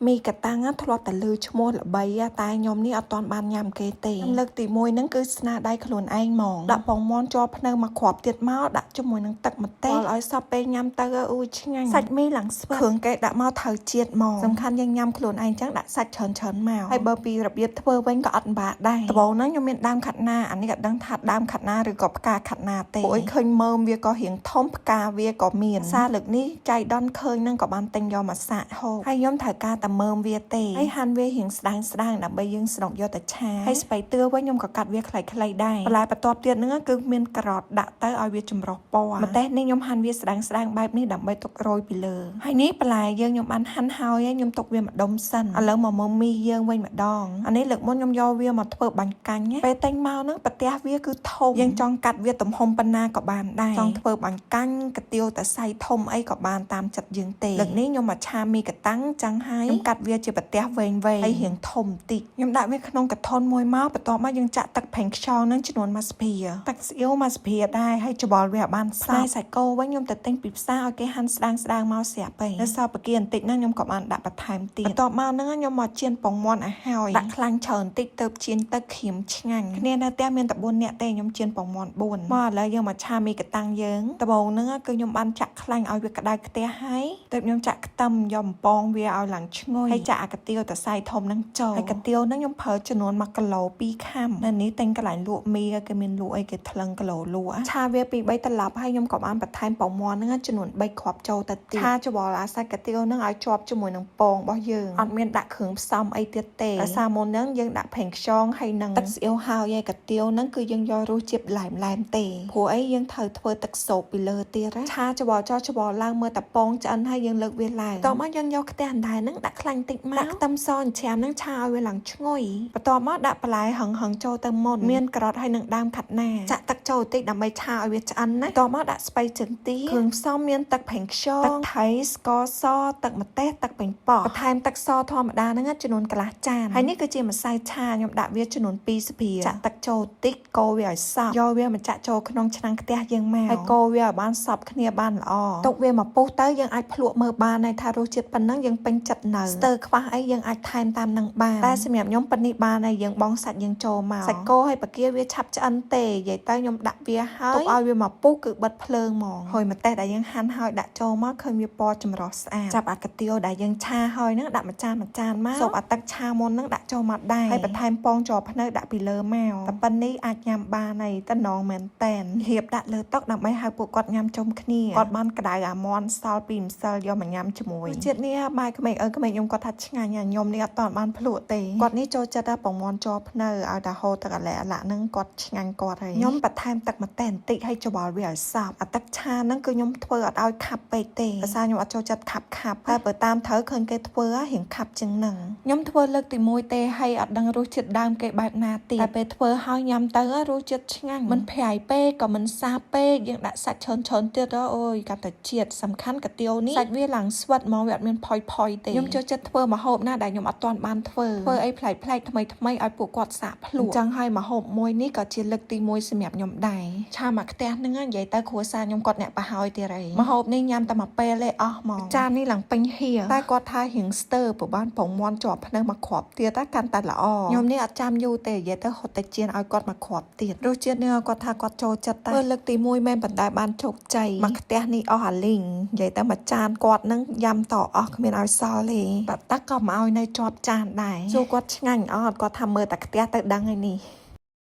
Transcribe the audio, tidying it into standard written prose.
មីកាតាំងធ្លាប់តែឮឈ្មោះល្បីតែខ្ញុំនេះអត់ទាន់បានញ៉ាំគេទេលើកទី1ហ្នឹងគឺស្នាដៃខ្លួនឯងហ្មងដាក់ពងមាន់ជាប់ភ្នៅមួយគ្រាប់ទៀតមកដាក់ជាមួយនឹងទឹកម្ទេសឲ្យសពពេលញ៉ាំទៅអូយឆ្ងាញ់សាច់មីឡើងស្វិតគ្រឿងគេដាក់មកត្រូវជាតិហ្មងសំខាន់យើងញ៉ាំខ្លួនឯងចឹងដាក់សាច់ច្រើនច្រើនមកហើយបើពីរបៀបធ្វើវិញក៏អត់ពិបាកដែរដំបូងហ្នឹងខ្ញុំមានដើមខាត់ណាអានេះក៏ដឹងថាដើមខាត់ណាឬក៏ផ្កាខាត់ណាទេព្រោះឃើញមើមវាក៏រៀងធំផ្កាវាក៏មានសារលើកនេះចៃដន្យឃើញហ្នឹងក៏បានទិញយកមកសាកហូបហើយខ្ញុំត្រូវការតែមើមវាទេហើយហាន់វារៀងស្ដើងស្ដើងដើម្បីយើងស្រុកយកទៅឆាហើយស្ពៃតឿវិញខ្ញុំក៏កាត់វាខ្លីៗដែរបន្លែបន្ទាប់ទៀតហ្នឹងគឺមានការ៉ុតដាក់ទៅឲ្យវាចម្រុះពណ៌ម្ទេសនេះខ្ញុំហាន់វាស្ដើងស្ដើងបែបនេះដើម្បីទុករោយពីលើហើយនេះបន្លែយើងខ្ញុំបានហាន់ហើយខ្ញុំទុកវាម្ដុំសិនឥឡូវមកមើលមីយើងវិញម្ដងអានេះលើកមុនខ្ញុំយកវាមកធ្វើបាញ់កាញ់ពេលទិញមកហ្នឹងប្រទះវាគឺធំយើងចង់កាត់វាទំហំប៉ុណ្ណាក៏បានដែរចង់ធ្វើបាញ់កាញ់កាទៀវតសៃធំអីក៏បានតាមចិត្តយើងទេលើកនេះខ្ញុំមកឆាមីកាតាំងចឹងហើយខ្ញុំកាត់វាជាប្រទះវែងវែងហើយរៀងធំតិចខ្ញុំដាក់វាក្នុងកធនមួយមកបន្ទាប់មកយើងចាក់ទឹកប្រេងខ្យងហ្នឹងចំនួន1ស្ភាទឹកស្អៀវ1ស្ភាដែរហើយច្បល់វាឲ្យបានសព្វសាច់គោវិញខ្ញុំទៅទិញពីផ្សារឲ្យគេហាន់ស្ដើងស្ដើងមកស្រាប់ហើយនៅសល់បកាបន្តិចហ្នឹងខ្ញុំក៏បានដាក់បន្ថែមទៀតបន្ទាប់មកហ្នឹងខ្ញុំមកចៀនពងមាន់ឲ្យហើយដាក់ខ្លាញ់ច្រើនតិចទៅចៀនទៅក្រៀមឆ្ងាញ់គ្នានៅផ្ទះមានតែ4នាក់ទេខ្ញុំចៀនពងមាន់4មកឥឡូវយើងមកឆាមីកតាំងយើងដំបូងហ្នឹងគឺខ្ញុំបានចាក់ខ្លាញ់ឲ្យវាក្តៅខ្ទះហើយទើបខ្ញុំចាក់ខ្ទឹមយកបំពងវាឲ្យឡើងឈ្ងុយហើយចាក់អាកាទៀវតសៃធំហ្នឹងចូលហើយកាទៀវហ្នឹងខ្ញុំប្រើចំនួន1គីឡូ2ខាំនៅនេះទិញកន្លែងលក់មីគេមានលក់អីគេថ្លឹងគីឡូលក់ឆាវា2 3ត្រឡប់ហើយខ្ញុំក៏បានបន្ថែមពងមាន់ហ្នឹងចំនួន3គ្រាប់ចូលទៅទៀតឆាច្បល់អាសាច់កាទៀវហ្នឹងឲ្យជាប់ជាមួយនឹងពងរបស់យើងអត់មានដាក់គ្រឿងផ្សំអីទៀតទេដោយសារមុនហ្នឹងយើងដាក់ប្រេងខ្យងហើយនឹងទឹកស្អៀវហើយឯកាទៀវហ្នឹងគឺយើងយករសជាតិឡែមឡែមទេព្រោះអីយើងត្រូវធ្វើទឹកស៊ុបពីលើទៀតណាឆាច្បល់ចោះច្បល់ឡើងមើលតែពងឆ្អិនហើយយើងលើកវាឡើងតមកយើងយកខ្ទះអណ្ដែតហ្នឹងដាក់ខ្លាញ់តិចមកដាក់ខ្ទឹមសអញ្ច្រាមហ្នឹងឆាឲ្យវាឡើងឈ្ងុយបន្ទាប់មកដាក់បន្លែហឹងហឹងចូលទៅមុនមានការ៉ុតហើយនឹងដើមខាត់ណាចាក់ទឹកចូលតិចដើម្បីឆាឲ្យវាឆ្អិនណាបន្ទាប់មកដាក់ស្ពៃជើងទាគ្រឿងផ្សំមានទឹកប្រេងខ្យងទឹកថៃស្ករសទឹកម្ទេសទឹកប៉េងប៉ោះបន្ថែមទឹកសធម្មតាហ្នឹងចំនួនកន្លះចានហើយនេះគឺជាម្សៅឆាខ្ញុំដាក់វាចំនួន2ស្លាបព្រាចាក់ទឹកចូលតិចកូរវាឲ្យសព្វយកវាមកចាក់ចូលក្នុងឆ្នាំងខ្ទះយើងមកហើយកូរវាឲ្យបានសព្វគ្នាបានល្អទុកវាមកពុះទៅយើងអាចភ្លក់មើលបានហើយថារសជាតិប៉ុណ្ណឹងយើងពេញចិត្តនៅស្ទើរខ្វះអីយើងអាចថែមតាមនឹងបានតែសម្រាប់ខ្ញុំប៉ុណ្នេះបានហើយយើងបងសាច់យើងចូលមកសាច់គោហើយបាគាវាឆាប់ឆ្អិនទេនិយាយទៅខ្ញុំដាក់វាហើយទុកឲ្យវាមកពុះគឺបិទភ្លើងហ្មងហើយម្ទេសដែលយើងហាន់ហើយដាក់ចូលមកឃើញវាពណ៌ចម្រុះស្អាតចាប់អាកាទៀវដែលយើងឆាហើយហ្នឹងដាក់មួយចានមួយចានមកសូបអាទឹកឆាមុនហ្នឹងដាក់ចូលមកដែរហើយបន្ថែមពងជ័រភ្នៅដាក់ពីលើមកតែប៉ុណ្នេះអាចញ៉ាំបានហើយតំណងមែនតែនរៀបដាក់លើតុដើម្បីឲ្យពួកគាត់ញ៉ាំជុំគ្នាគាត់បានក្តៅអាមន់សល់ពីម្សិលយកមកញ៉ាំជាមួយជាតិនេះបាយក្មេងអើយក្មេងខ្ញុំគាត់ថាឆ្ងាញ់ខ្ញុំនេះអត់តបានភ្លក់ទេគាត់នេះចូលចិត្តពងមាន់ជ័រភ្នៅឲ្យតែហូរទឹកអាឡែអាឡាក់ហ្នឹងគាត់ឆ្ងាញ់គាត់ហើយខ្ញុំបន្ថែមទឹកម្ទេសបន្តិចហើយច្របល់វាឲ្យសព្វអាទឹកឆាហ្នឹងគឺខ្ញុំធ្វើអត់ឲ្យខាប់ពេកទេដោយសារខ្ញុំអត់ចូលចិត្តខាប់ខាប់តែបើតាមត្រូវឃើញគេធ្វើរៀងខាប់ជាងហ្នឹងខ្ញុំធ្វើលើកទី1ទេហើយអត់ដឹងរសជាតិដើមគេបែបណាទៀតតែពេលធ្វើហើយញ៉ាំទៅរសជាតិឆ្ងាញ់មិនប្រៃពេកក៏មិនសាបពេកយើងដាក់សាច់ច្រើនច្រើនទៀតអូយកាត់តែជាតិសំខាន់កាទៀវនេះសាច់វាឡើងស្វិតហ្មងវាអត់មានផុយផុយទេខ្ញុំចូលចិត្តធ្វើម្ហូបណាដែលខ្ញុំអត់ទាន់បានធ្វើធ្វើអីប្លែកប្លែកថ្មីថ្មីឲ្យពួកគាត់សាកភ្លក់អញ្ចឹងហើយម្ហូបមួយនេះក៏ជាលើកទី1សម្រាប់ខ្ញុំដែរឆាមកខ្ទះហ្នឹងនិយាយទៅគ្រួសារខ្ញុំគាត់អ្នកប្រហើយទៀតអីម្ហូបនេះញ៉ាំតែមួយពេលទេអស់ហ្មងចាននេះឡើងពេញហៀតែគាត់ថារៀងស្ទើព្រោះបានពងមាន់ជាប់ភ្នៅមួយគ្រាប់ទៀតតែកាន់តែល្អខ្ញុំនេះអត់ចាំយូរទេនិយាយទៅហត់តែជៀនឲ្យគាត់មួយគ្រាប់ទៀតរសជាតិនេះគាត់ថាគាត់ចូលចិត្តតែលើកទី1មែនប៉ុន្តែបានជោគជ័យមួយខ្ទះនេះអស់អាលីងនិយាយទៅមួយចានគាត់នឹងញ៉ាំតអស់គ្មានឲ្យសល់ទេបាត់ទឹកក៏មកឲ្យនៅជាប់ចានដែរសួរគាត់ឆ្ងាញ់អត់គាត់ថាមើលតែខ្ទះទៅដឹងហើយនេះ។